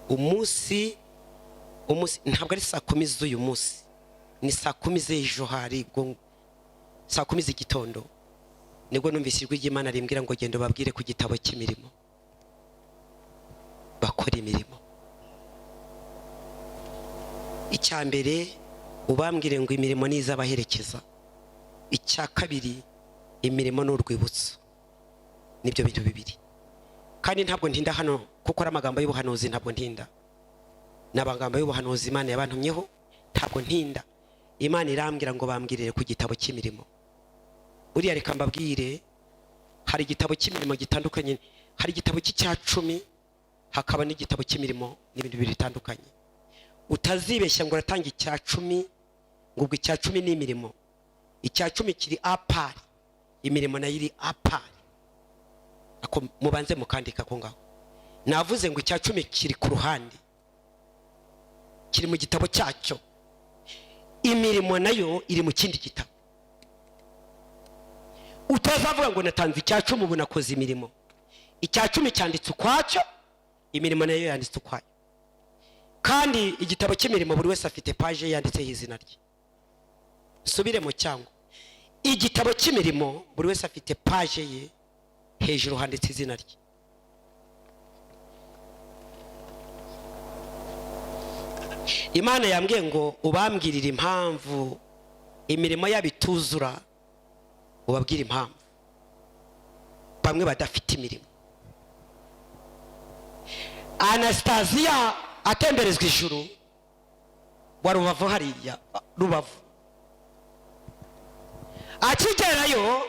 Umunsi umunsi ntabwo ari saa 10 z'uyu munsi, ni saa 10 z'ejo, hari ubwo saa 10 z'igitondo nibwo numvise ijwi ry'Imana rimbwira ngo genda ubabwire ku gitabo cy'imirimo, bakora imirimo. Icya mbere ubambwire ngo imirimo ni iz'abaherekeza. Icya kabiri, imirimo ni urwibutso. Nibyo bintu bibiri. Kandi ntabwo ntinda hano kuko ari amagambo y'ubuhanuzi, ntabwo ntinda, ni amagambo y'ubuhanuzi Imana yabantumyeho, ntabwo ntinda. Imana irambwira ngo bambwirire ku gitabo cy'imirimo. Buriya reka mbabwire, hari igitabo cy'imirimo gitandukanye, hari igitabo cy'icya 10, hakaba n'igitabo cy'imirimo, n'ibintu bibiri bitandukanye. Utazibeshya ngo uratanga icya 10, ngo ubwo icya 10 ni imirimo. Icya 10 kiri à part, imirimo nayo iri à part. Ako mubanze mukandika ko ngaho. Navuze ngo icya 10 kiri ku ruhande, kiri mu gitabo cyacyo, imirimo nayo iri mu kindi gitabo. Utazavuga ngo natanze icya 10, ubu nakoze imirimo. Icya 10 cyanditse ukwacyo, imirimo nayo yanditse ukwayo. Kandi igitabo cy'imirimo buri wese afite page yanditseho izina rye. Subire mu cyangwa igitabo cy'imirimo, buri wese afite page ye, hejuru handitse izina rye. Imana yambwiye ngo ubambwirire impamvu imirimo yabo ituzura, ubabwire impamvu bamwe badafite imirimo. Anasitaziya atemberezwa ijuru wa Rubavu, hariya Rubavu, akigerayo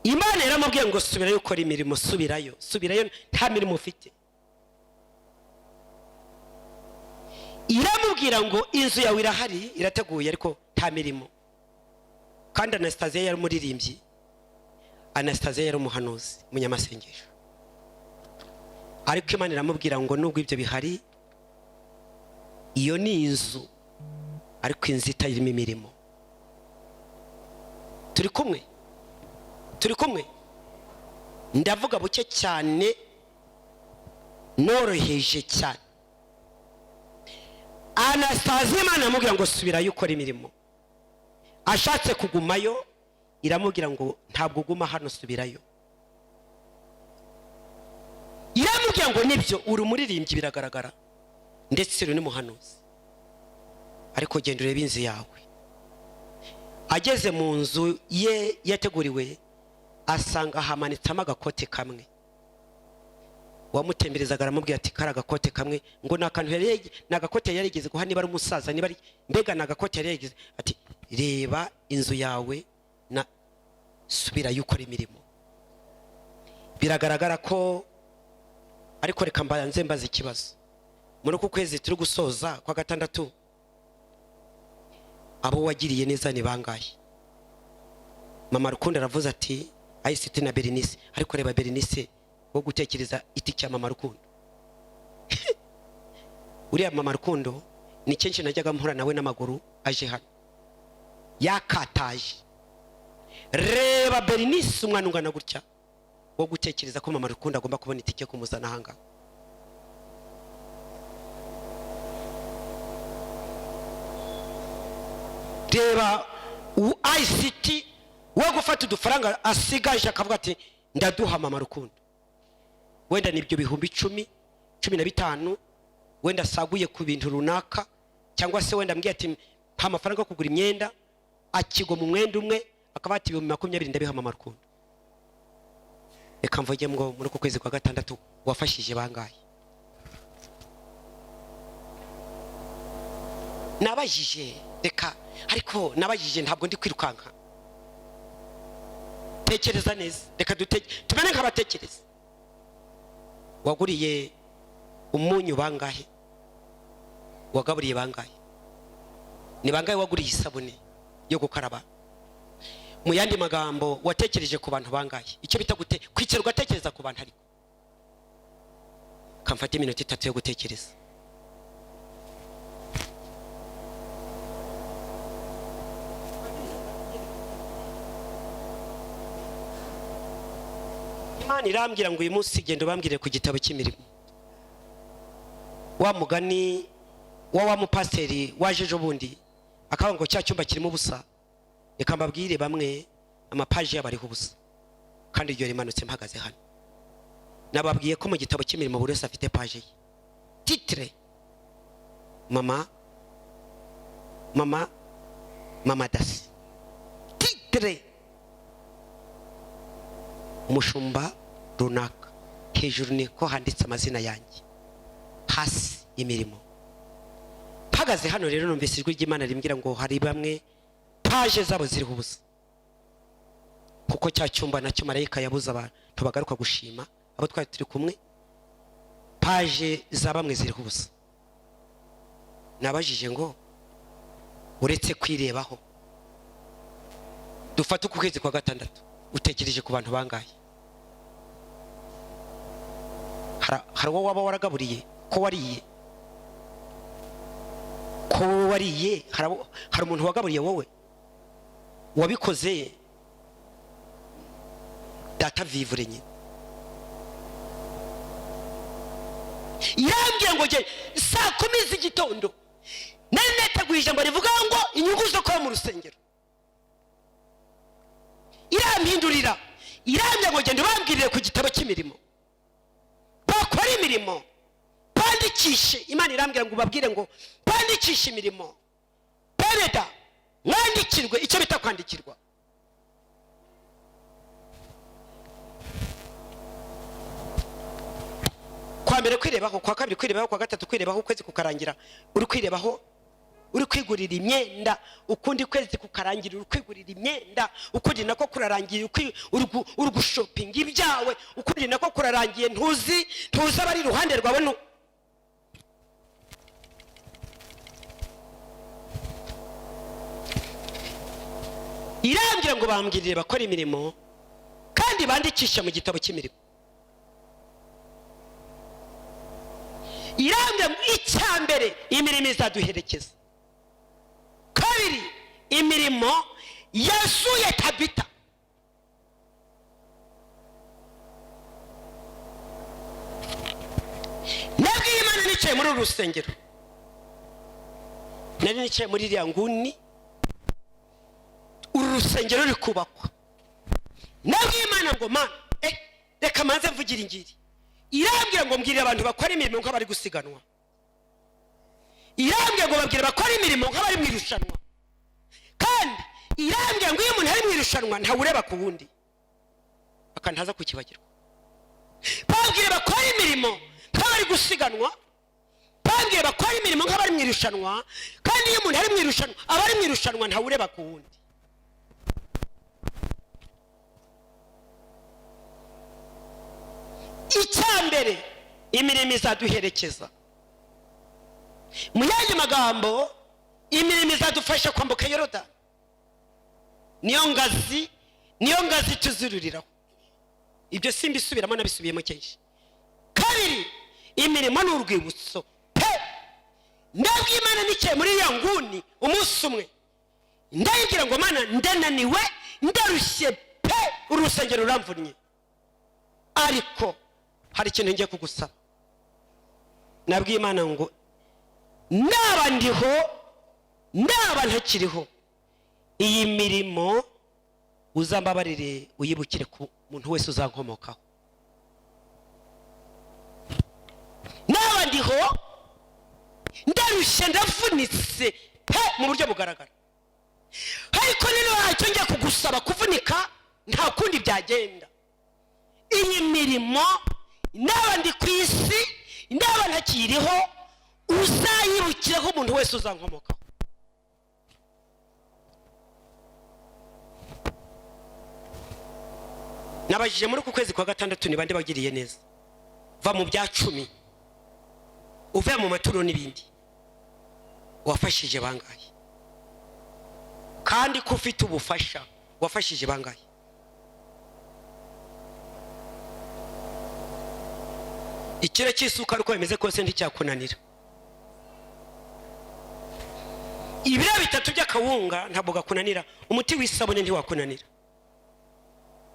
Imana yaramubwiye ngo subirayo ukora imirimo, subirayo, subirayo, nta mirimo ufite. Iramubwira ngo inzu yawe irahari, irateguye, ariko nta mirimo. Kandi Anasitaziya yari umuririmbyi, Anasitaziya yari umuhanuzi, umunyamasengesho. Ariko Imana iramubwira ngo nubwo ibyo bihari, iyo ni inzu, ariko inzu itarimo imirimo. Turi kumwe? Turi kumwe? Ndavuga buke cyane, noroheje cyane. Anasitaziya Imana iramubwira ngo subirayo ukora imirimo. Ashatse kugumayo, iramubwira ngo ntabwo uguma hano, subirayo. Iramubwira ngo nibyo, uri umuririmbyi biragaragara, ndetse uri n'umuhanuzi, ariko genda urebe inzu yawe. Ageze mu nzu ye yateguriwe, asanga hamanitsemo agakote kamwe. Uwamutemberezaga aramubwira ati kari agakote kamwe, ngo ni akantu yari, ni agakote yari yarigeze guha, niba ari umusaza, niba ari, mbega ni agakote yari yarigeze. Ati reba inzu yawe na subirayo ukora imirimo. Biragaragara ko, ariko reka mbanze mbaze ikibazo: muri uku kwezi turi gusoza kwa gatandatu, abo wagiriye neza ni bangahe? Mama Rukundo aravuze ati ayisiti na Berenice. Ariko reba Berenice wo gutekereza itike ya Mama Rukundo. Uriya Mama Rukundo ni kenshi najyaga mpura nawe n'amaguru aje hano yakataje. Reba Berenice, umwana ungana gutya wo gutekereza ko Mama Rukundo agomba kubona itike kumuzana ahangaha. Reba ICT wo gufata udufaranga asigaje akavuga ati ndaduha Mama Rukundo, wenda nibyo 10,000, 15,000, wenda asaguye ku bintu runaka, cyangwa se wenda ambwiye ati nta mafaranga yo kugura imyenda, akigwa mu mwenda umwe akaba ati 20,000 ndabiha Mama Rukundo. Reka mvuge ngo muri uku kwezi kwa gatandatu wafashije bangahe? Nabajije, reka, ariko nabajije, ntabwo ndi kwirukanka. Tekereza neza, reka tumere nk'abatekereza. Waguriye umunyu bangahe? Wagaburiye bangahe? Ni bangahe waguriye isabune yo gukaraba? Mu yandi magambo, watekereje ku bantu bangahe? Icyo bita gute kwicara ugatekereza ku bantu. Ariko kamfate iminota 3 yo gutekereza. Imana irambwira ngo uyu munsi genda ubambwire ku gitabo cy'imirimo. Wa mugani wa mupasiteri waje ejo bundi akavuga ngo cya cyumba kirimo ubusa. Reka mbabwire, bamwe amapaji yabo ariho ubusa, kandi iryo rimanutse mpagaze hano. Nababwiye ko mu gitabo cy'imirimo buri wese afite paje ye. Titre: mama, mama, mama Dasi. Titre: umushumba runaka. Hejuru niko handitse amazina yanjye, hasi imirimo. Mpagaze hano rero, numvise ijwi ry'Imana rimbwira ngo hari bamwe paje zabo ziriho ubusa, kuko cya cyumba nacyo marayika yabuze abantu bagaruka gushima abo twari turi kumwe. Paje za bamwe ziriho ubusa. Nabajije ngo uretse kwirebaho, dufate uku kwezi kwa gatandatu, utekereje ku bantu bangahe? Hari uwo waba waragaburiye ko wariye? Ko wowe wariye, hari umuntu wagaburiye wowe wabikoze? Data vivure nyine yambwiye ngo jye saa 10 z'igitondo nari neteguye ijambo rivuga ngo inyungu zo kuba mu rusengero. Irampindurira, irambwira ngo genda ubambwirire ku gitabo cy'imirimo, bakora imirimo, bandikishe. Imana irambwira ngo ubabwire ngo bandikishe imirimo. Pereda mwandikirwe, icyo bita kwandikirwa. Kwa mbere kwirebaho, kwa kabiri kwirebaho, kwa gatatu kwirebaho, ukwezi kukarangira uri kwirebaho, uri kwigurira imyenda. Ukundi kwezi kukarangira uri kwigurira imyenda, ukundi nako kurarangiye uri gushopinga ibyawe, ukundi nako kurarangiye ntuzi abari iruhande rwawe. Irambwira ngo bambwirire bakora imirimo kandi bandikisha mu gitabo cy'imirimo. Irambwira ngo icya mbere, imirimo izaduherekeza. Kabiri, imirimo yazuye Tabita. Nabwiye Imana nicaye muri uru rusengero, nari nicaye muri iriya nguni, uru rusengero ruri kubakwa. Nabwiye Imana ngo Mana, reka manze mvugire ingiri. Irambwira ngo mbwirire abantu bakora imirimo nk'abari gusiganwa. Irambwira ngo babwire bakora imirimo nk'abari mu irushanwa. Kandi irambwira ngo iyo umuntu ari mu irushanwa ntawureba ku wundi, akantaza kukibagirwa. Babwire bakora imirimo nk'abari gusiganwa, babwire bakora imirimo nk'abari mu irushanwa. Kandi iyo umuntu ari mu irushanwa, aba ari mu irushanwa, ntawureba ku wundi. Icya mbere, imirimo izaduherekeza. Mu yandi magambo, imirimo izadufasha kwambuka Yorodani. Niyo ngazi tuzururiraho. Ibyo simbisubiramo, nabisubiyemo kenshi. Kabiri, imirimo ni urwibutso pe. Ndabwiye Imana nicaye muri iyo nguni umunsi umwe, ndayibwira ngo Mana, ndananiwe, ndarushye pe, uru rusengero ruramvunnye, ariko hari ikintu ngiye kugusaba. Nabwiye Imana ngo naba ndiho, naba ntakiriho, iyi mirimo uzambabarire uyibukire ku muntu wese uzankomokaho. Naba ndiho, ndarushye, ndavunitse pe mu buryo bugaragara, ariko niba ntacyo ngiye kugusaba kuvunika, nta kundi byagenda. Iyi mirimo, naba ndi ku isi, naba ntakiriho, uzayibukireho umuntu wese uzankomokaho. Nabajije muri uku kwezi kwa gatandatu, ni bande bagiriye neza? Va mu bya cumi, uve mu maturo n'ibindi, wafashije bangahe? Kandi ko ufite ubufasha, wafashije bangahe? Ikiro cy'isukari uko bimeze kose nticyakunanira. Ibiro 3 by'akawunga ntabwo gakunanira. Umuti w'isabune ntiwakunanira.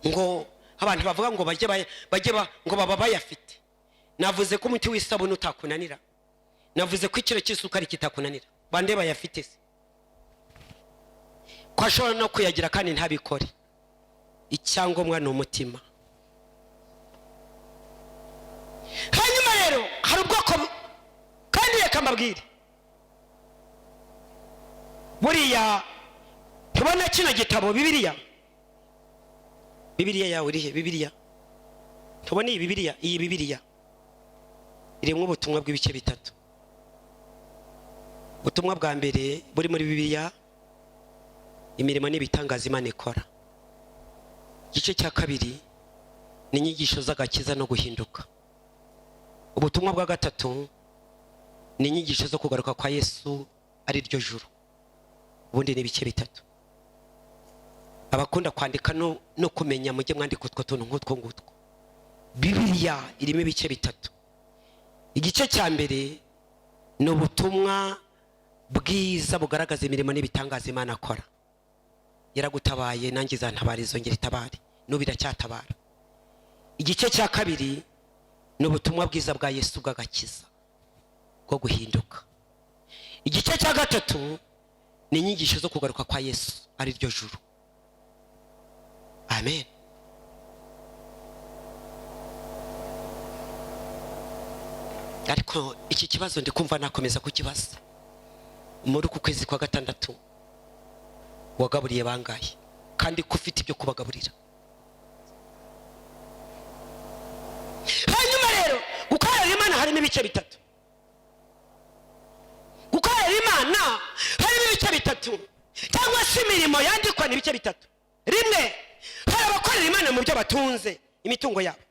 Ngo abantu bavuga ngo bajye ngo baba bayafite. Navuze ko umuti w'isabune utakunanira. Navuze ko ikiro cy'isukari kitakunanira. Bande bayafite se ko ashobora no kuyagira kandi ntabikore? Icyangombwa ni umutima. Hanyuma rero hari ubwoko, kandi reka mbabwire, buriya tubona kino gitabo Bibiliya. Bibiliya yawe irihe? Bibiliya tubona iyi Bibiliya, iyi Bibiliya irimo ubutumwa bw'ibice bitatu. Ubutumwa bwa mbere buri muri Bibiliya, imirimo n'ibitangaza Imana ikora. Igice cya kabiri ni inyigisho z'agakiza no guhinduka. Ubutumwa bwa gatatu ni inyigisho zo kugaruka kwa Yesu, ari ryo juru. Ubundi ni ibice bitatu. Abakunda kwandika no kumenya, mujye mwandika utwo tuntu nk'utwo ngutwo. Bibiliya irimo ibice bitatu. Igice cya mbere ni ubutumwa bwiza bugaragaza imirimo n'ibitangaza Imana akora. Yaragutabaye, nanjye izantabara, izongera itabare, n'ubu iracyatabara. Igice cya kabiri ni ubutumwa bwiza bwa Yesu bw'agakiza bwo guhinduka. Igice cya gatatu ni inyigisho zo kugaruka kwa Yesu, ari ryo juru. Amen. Ariko iki kibazo ndi kumva nakomeza kukibaza: muri uku kwezi kwa gatandatu wagaburiye bangahe, kandi ko ufite ibyo kubagaburira? Hanyuma rero gukorera Imana harimo ibice bitatu. Gukorera Imana harimo ibice bitatu, cyangwa se imirimo yandikwa ni ibice bitatu. Rimwe, hari abakorera Imana mu byo batunze, imitungo yabo.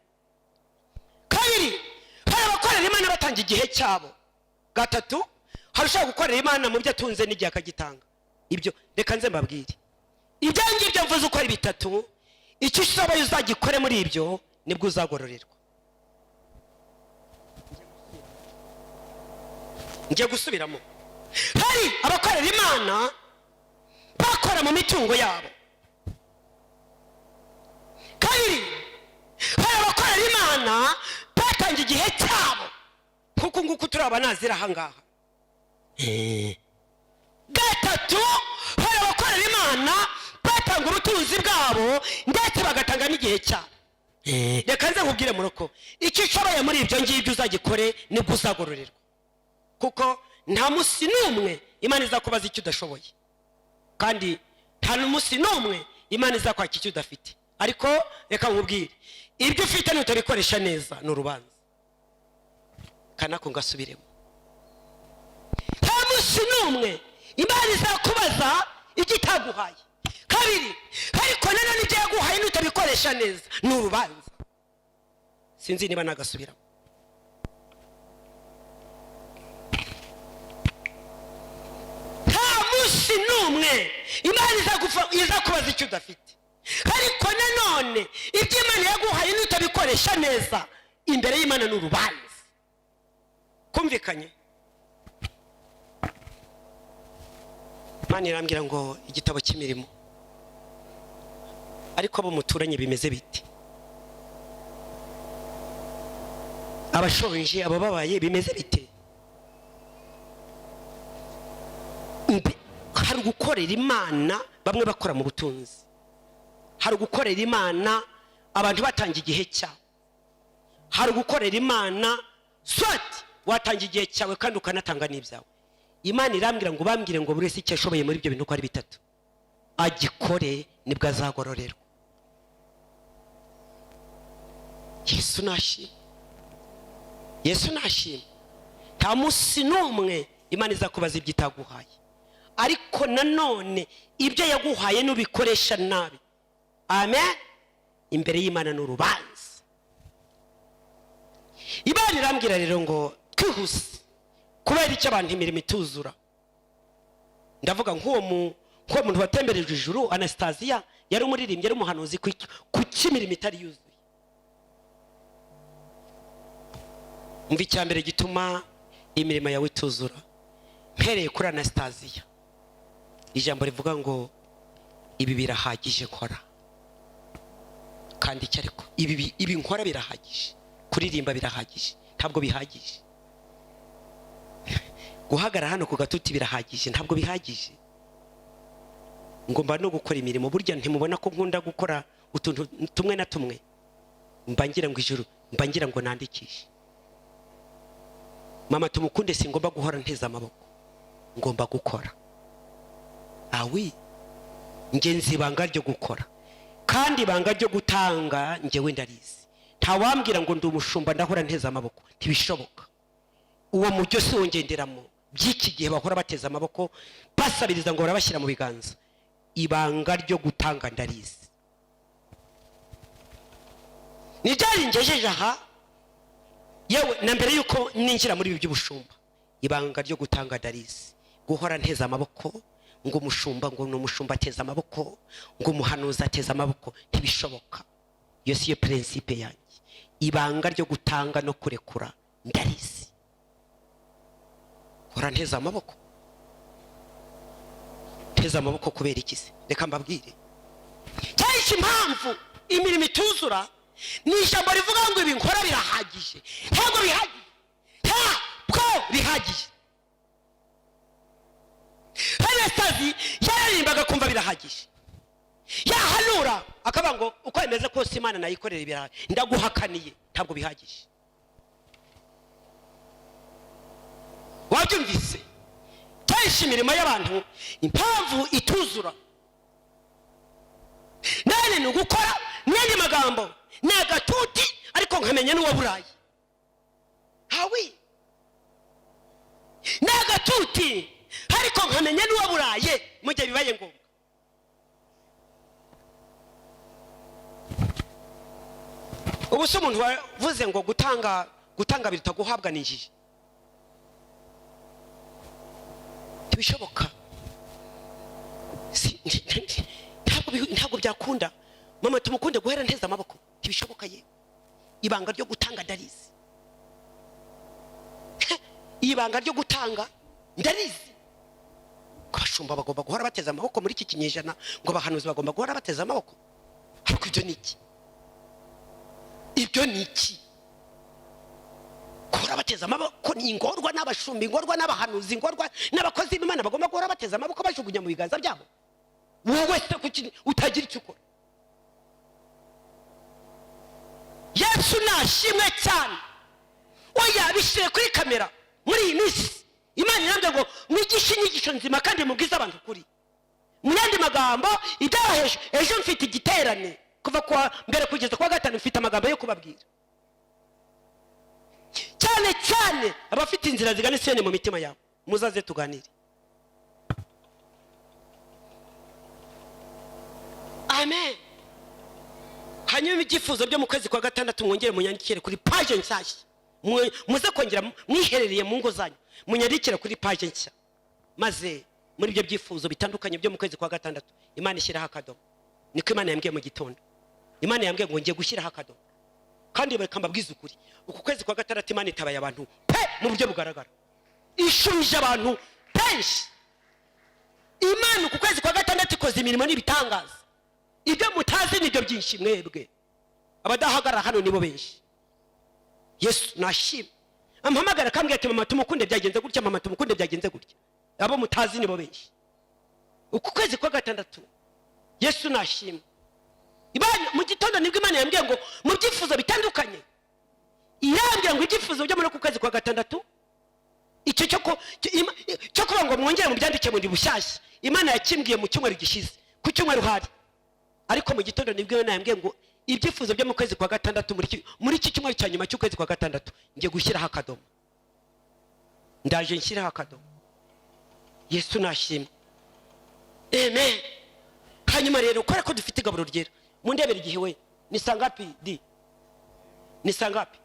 Kabiri, hari abakorera Imana batanga igihe cyabo. Gatatu, hari ushobora gukorera Imana mu byo atunze n'igihe akagitanga. Ibyo reka nze mbabwire, ibyo ngibyo mvuze uko ari bitatu, icyo ushoboye uzagikore muri ibyo, nibwo uzagororerwa. Ngiye gusubiramo: hari abakorera Imana bakora mu mitungo yabo. Kabiri, hari abakorera Imana batanga igihe cyabo, nk'uku nguku turi abanazira aha ngaha. Gatatu, hari abakorera Imana batanga ubutunzi bwabo ndetse bagatanga n'igihe cyabo. Reka nze nkubwire muroko, icyo ushoboye muri ibyo ngibyo uzagikore, nibwo uzagororerwa, kuko nta munsi n'umwe Imana izakubaza icyo udashoboye, kandi nta n'umunsi n'umwe Imana izakwaka icyo udafite. Ariko reka nkubwire, ibyo ufite nutabikoresha neza ni urubanza. Kanako ngasubiremo: nta munsi n'umwe Imana izakubaza ibyo itaguhaye. Kabiri, ariko nanone ibyo yaguhaye nutabikoresha neza ni urubanza. Sinzi niba nagasubiramo. Nta munsi n'umwe Imana izakubaza icyo udafite, ariko nanone ibyo Imana yaguhaye nutabikoresha neza imbere y'Imana ni urubanza. Kumvikanye? Imana irambwira ngo igitabo cy'imirimo, ariko abo muturanye bimeze bite? Abashonje, abababaye bimeze bite? Hari ugukorera Imana bamwe bakora mu butunzi, hari ugukorera Imana abantu batanga igihe cyabo, hari ugukorera Imana swati watanga igihe cyawe kandi ukanatanga n'ibyawe. Imana irambwira ngo bambwire ngo buri wese icyo ashoboye muri ibyo bintu uko ari bitatu agikore, nibwo azagororerwa. Yesu nashima, Yesu nashima. Nta munsi n'umwe Imana izakubaza ibyo itaguhaye, ariko nanone ibyo yaguhaye nubikoresha nabi, amen, imbere y'Imana ni urubanza. Imana irambwira rero ngo twihuse, kubera icyo abantu imirimo ituzura. Ndavuga nk'uwo muntu watemberejwe ijuru, Anastasiya, yari umuririmbyi, yari umuhanuzi, kuki imirimo itari yuzuye? Umva icya mbere gituma imirimo yawe ituzura, mpereye kuri Anastasiya, ijambo rivuga ngo ibi birahagije nkora, kandi icyo ariko ibi nkora birahagije, kuririmba birahagije, ntabwo bihagije. Guhagarara hano ku gatuti birahagije? Ntabwo bihagije. Ngomba no gukora imirimo. Burya ntimubona ko nkunda gukora utuntu tumwe na tumwe? Mba ngira ngo ijuru, mba ngira ngo nandikishe mama Tumukunde. Singomba guhora nteze amaboko, ngomba gukora. Awi ngenzi, ibanga ryo gukora kandi ibanga ryo gutanga njyewe ndarizi. Ntawambwira ngo ndi umushumba ndahora nteze amaboko, ntibishoboka. Uwo mujyo si wo ngenderamo. By'iki gihe bahora bateze amaboko basabiriza ngo barabashyira mu biganza, ibanga ryo gutanga ndarizi. Ntibyari ngejeje aha, yewe na mbere y'uko ninjira muri ibi by'ubushumba. Ibanga ryo gutanga ndarizi. Guhora nteze amaboko ngo umushumba, ngo ni umushumba ateze amaboko, ngo umuhanuzi ateze amaboko, ntibishoboka. Iyo si yo principe yanjye. Ibanga ryo gutanga no kurekura ndarizi. Hora nteze amaboko, nteze amaboko kubera iki se? Reka mbabwire cyinshi. Impamvu imirimo ituzura ni ijambo rivuga ngo ibi nkora birahagije. Ntabwo bihagije, ntabwo bihagije. Anastasi yaririmbaga kumva birahagije, yahanura akavuga ngo uko bimeze kose Imana nayikorera ibirahagije. Ndaguhakaniye, ntabwo bihagije. Wabyumvise? Kenshi imirimo y'abantu impamvu ituzura nane ni ugukora. N'andi magambo ni agatuti, ariko nkamenya n'uwa Burayi hawi. Ni agatuti ariko nkamenya n'uwa Burayi mu gihe bibaye ngombwa. Ubu se umuntu wavuze ngo gutanga biruta guhabwa ni injiji? Ntibishoboka, ntabwo byakunda. Mama Tumukunde guhera nteze amaboko, ntibishoboka. Ye ibanga ryo gutanga ndarizi, ibanga ryo gutanga ndarizi. Abashumba bagomba guhora bateze amaboko muri iki kinyejana, ngo abahanuzi bagomba guhora bateze amaboko, ariko ibyo ni iki? Ibyo ni iki? Guhora bateze amaboko ni ingorwa n'abashumba, ingorwa n'abahanuzi, ingorwa n'abakozi b'Imana bagomba guhora bateze amaboko bajugunya mu biganza byabo. Wowe se kuki utagira icyo ukora? Yesu nashimwe cyane. Oya, bishyire kuri kamera. Muri iyi minsi Imana irambwira ngo mwigishe inyigisho nzima kandi mubwize abantu ukuri. Mu yandi magambo, ibyabaheje ejo mfite igiterane kuva kuwa mbere kugeza kuwa gatanu, mfite amagambo yo kubabwira, cyane cyane abafite inzira zigana Isiyoni mu mitima yabo, muzaze tuganire. Amen. Hanyuma ibyifuzo byo mu kwezi kwa gatandatu mwongere munyandikire kuri paje nshyashya. Muze kongera mwiherereye mu ngo zanyu munyandikire kuri paje nshya, maze muri ibyo byifuzo bitandukanye byo mu kwezi kwa gatandatu Imana ishyiraho akadomo. Niko Imana yambwiye mu gitondo. Imana yambwiye ngo ngiye gushyiraho akadomo. Kandi reka mbabwize ukuri, uku kwezi kwa gatandatu Imana itabaye abantu pe mu buryo bugaragara, ishubije abantu benshi. Imana uku kwezi kwa gatandatu ikoze imirimo n'ibitangaza. Ibyo mutazi nibyo byinshi, mwebwe abadahagarara hano nibo benshi. Yesu nashimwe. Ampamagara akambwira ati mama Tumukunde byagenze gutya, mama Tumukunde byagenze gutya. Abo mutazi nibo benshi. Uku kwezi kwa gatandatu Yesu nashimwe. Imana mu gitondo nibwo Imana yambwiye ngo mu byifuzo bitandukanye, irambwira ngo ibyifuzo byo muri uku kwezi kwa gatandatu, icyo cyo kuba ngo mwongere mu byandike bundi bushyashya, Imana yakimbwiye mu cyumweru gishize, ku cyumweru hari, ariko mu gitondo nibwo Imana yambwiye ngo ibyifuzo byo mu kwezi kwa gatandatu, muri iki cyumweru cya nyuma cy'ukwezi kwa gatandatu ngiye gushyiraho akadomo. Ndaje nshyiraho akadomo. Yesu nashimwe. Amen. Hanyuma rero kubera ko dufite igaburo ryera, mundebere igihe we ni saa ngapi? Di ni saa ngapi?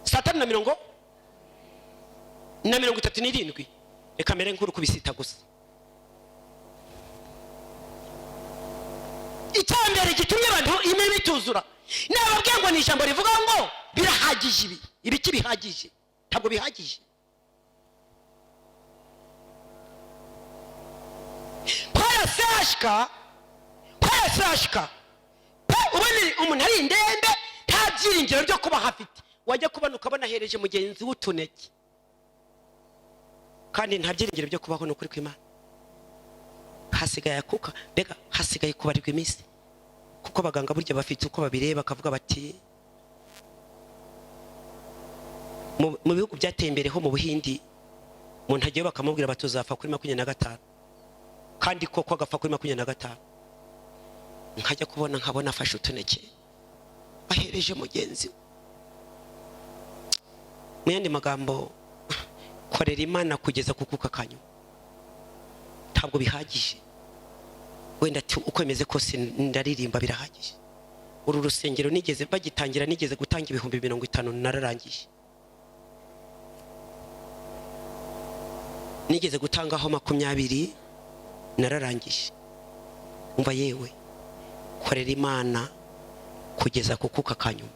Saa tanu na mirongo na 37. Reka mere nkuru kubisita gusa. Icyambere gitumye abantu imirimo ituzura, nababwiye ngo ni ijambo rivuga ngo birahagije. Ibi ibiki bihagije? Ntabwo bihagije. Kwarasashika pe, ubona umuntu ari indembe nta byiringiro byo kuba hafite, wajya kubona ukabona ahereje mugenzi w'utuneke. Kandi nta byiringiro byo kubaho. Ni ukuri kw'Imana, hasigaye akuka, mbega hasigaye kubarirwa iminsi, kuko abaganga burya bafite uko babireba, bakavuga bati mu bihugu byateye imbere ho mu Buhindi, umuntu agiyeyo bakamubwira bati: "Uzapfa kuri 25," kandi koko agapfa kuri 25. Nkajya kubona nkabona afashe utuneke ahereje mugenzi we. Mu yandi magambo, korera Imana kugeza ku kuka kanyuma ntabwo bihagije. Wenda ati: "Uko bimeze kose ndaririmba, birahagije." Uru rusengero nigeze bagitangira, nigeze gutanga 50,000, nararangije. Nigeze gutangaho 20, nararangije. Umva yewe, korera Imana kugeza ku kuka kanyuma.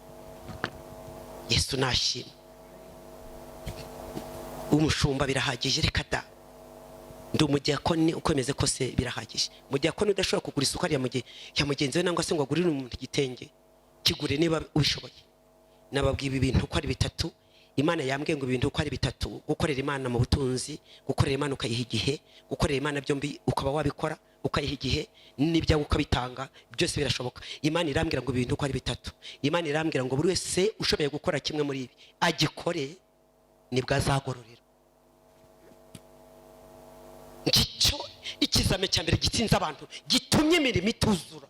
Yesu nashimwe. Umushumba birahagije? Reka da. Ndi umudiyakoni, uko bimeze kose birahagije. Umudiyakoni udashobora kugura isukari ya mugenzi we, nangwa se ngo agurire umuntu igitenge, kigure niba ubishoboye. Nababwiye ibi bintu uko ari bitatu. Imana yambwiye ngo ibintu uko ari bitatu: gukorera Imana mu butunzi, gukorera Imana ukayiha igihe, gukorera Imana byombi ukaba wabikora, ukayiha igihe n'ibyawe ukabitanga, byose birashoboka. Imana irambwira ngo ibintu uko ari bitatu, Imana irambwira ngo buri wese ushoboye gukora kimwe muri ibi agikore, nibwo azagororera. Ngicyo ikizame cya mbere gitsinze abantu, gitumye imirimo ituzura.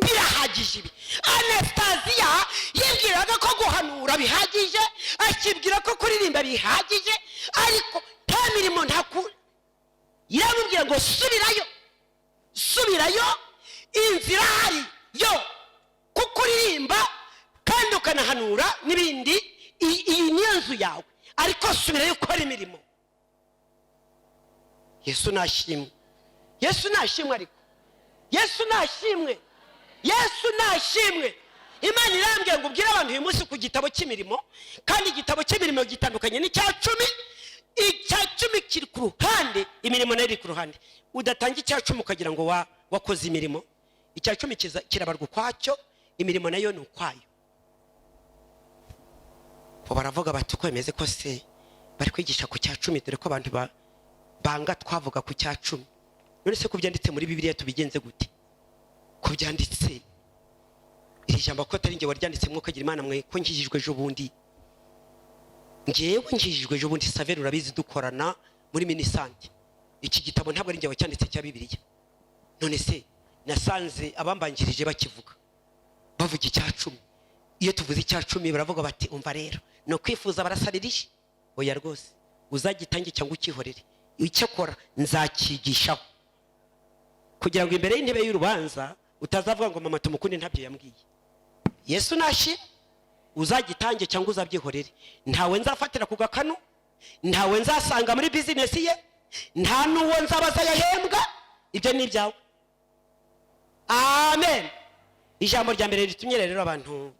Birahagije ibi. Anastasiya yibwiraga ko guhanura bihagije, akibwira ko kuririmba bihagije, ariko nta mirimo, nta ku. Iramubwira ngo: "Subirayo, subirayo, inzira ahari yo kuko uririmba kandi ukanahanura n'ibindi, iyi niyo nzu yawe, ariko subirayo ukora imirimo." Yesu nashimwe, Yesu nashimwe, ariko Yesu nashimwe, Yesu nashimwe. Imana irambwiye ngo ubwire abantu uyu munsi ku gitabo cy'imirimo. Kandi igitabo cy'imirimo gitandukanye n'icya cumi. Icya cumi kiri ku ruhande, imirimo nayo iri ku ruhande. Udatanga icya cumi ukagira ngo wakoze imirimo. Icya cumi kirabarwa ukwacyo, imirimo nayo ni ukwayo. Bo baravuga bati: "Uko bimeze kose bari kwigisha ku cya cumi, dore ko abantu banga twavuga ku cya cumi. None se ko byanditse muri Bibiliya, tubigenze gute?" Ko byanditse iri jambo, ko atari njye waryanditse, mwuka agira Imana mwe, ko nkijijwe ejo bundi. Ngewe nkijijwe ejo bundi. Saveri urabizi, dukorana muri Minisante. Iki gitabo ntabwo ari njye wacyanditse cya Bibiliya. None se nasanze abambanjirije bakivuga, bavuga icya cumi. Iyo tuvuze icya cumi baravuga bati: "Umva rero, ni ukwifuza, barasabirije." Oya rwose, uzagitange cyangwa ukihorere. Icyakora nzakigishaho kugira ngo imbere y'intebe y'urubanza utazavuga ngo: "Mama tumukunde ntabyo yambwiye." Yesu nashi, uzagitange cyangwa uzabyihorere, ntawe nzafatira ku gakanu, ntawe nzasanga muri bizinesi ye, nta n'uwo nzabaza yahembwa. Ibyo ni ibyawe. Amen. Ijambo rya mbere ritumye rero abantu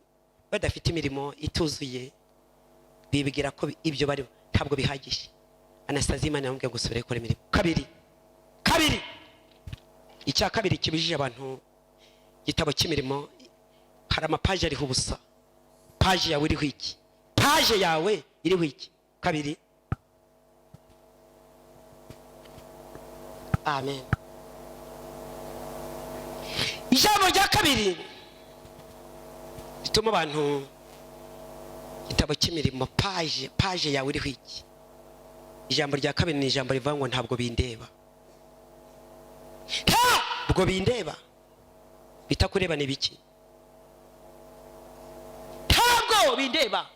badafite imirimo ituzuye, bibwira ko ibyo barimo ntabwo bihagije. Anastasiya, Imana yamubwiye ngo: "Subira gukora imirimo." Kabiri, kabiri, icya kabiri kibujije abantu igitabo cy'imirimo: hari amapaje ariho ubusa. Paje yawe iriho iki? Paje yawe iriho iki? Kabiri. Amen. Ijambo rya kabiri rituma abantu, igitabo cy'imirimo, paje yawe iriho iki? Ijambo rya kabiri ni ijambo rivuga ngo: "Ntabwo bindeba, ntabwo bindeba." Bitakureba ni biki? Ntabwo bindeba,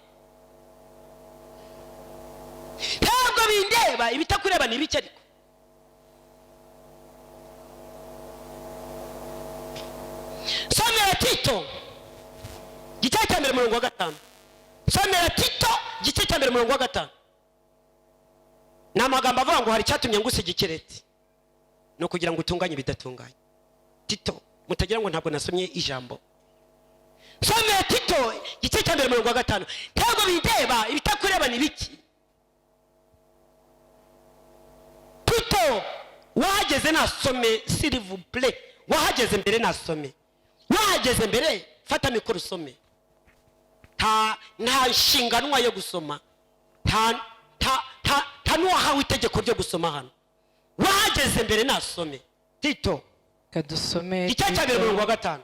ntabwo bindeba. Ibitakureba ni biki? Ariko somera Tito igice cya mbere, umurongo wa 5. Somera Tito igice cya mbere, umurongo wa 5. Ni amagambo avuga ngo hari icyatumye ngusiga ikireti, ni ukugira ngo utunganye ibidatunganye. Tito, mutagira ngo ntabwo nasomye ijambo. Somera Tito igice cya mbere, umurongo wa 5. Ntabwo bindeba, ibitakureba ni biki? Tito wahageze nasome, s'il vous plaît. Wahageze mbere nasome, wahageze mbere fata mikoro usome. Nta nta nshinganwa yo gusoma, nta nta nta nta. Nta n'uwahawe itegeko ryo gusoma hano. Wahageze mbere nasome Tito. Reka dusome. Igice cya mbere, umurongo wa 5.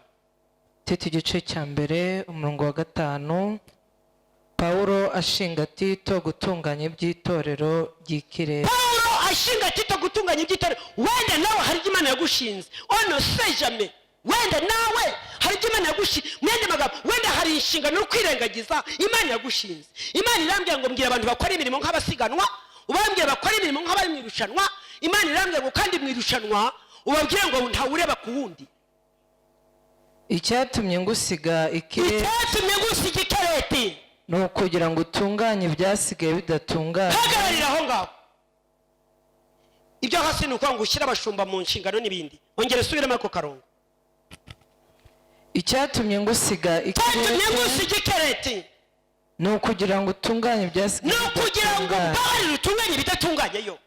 Tito igice cya mbere, umurongo wa 5. Pawulo ashinga Tito gutunganya iby'itorero ry'ikirere. Pawulo ashinga Tito gutunganya iby'itorero. Wenda nawe hari ibyo Imana yagushinze, on sait jamais. Wenda nawe hari ibyo Imana yagushinze. Mu yandi magambo, wenda hari inshingano yo kwirengagiza Imana yagushinze. Imana irambwira ngo mbwira abantu bakora imirimo nk'abasiganwa, ubambwira bakora imirimo nk'abari mu irushanwa. Imana irambwira ngo kandi mu irushanwa ubabwire ngo ntawureba ku wundi. Icyatumye ngusiga ikirere Icyatumye ngusiga ikereti ni ukugira ngo utunganye ibyasigaye bidatunganye. Hagararira aho ngaho. Ibyo hasi ni ukuvuga ngo ushyire abashumba mu nshingano n'ibindi. Ongera usubiremo ako karongo. Icyatumye ngusiga Cyatumye ikirere ngusiga ikereti ni ukugira ngo utunganye ibyasigaye ni ukugira ngo bidatunganye. Mbabarire utunganye ibidatunganyeyo.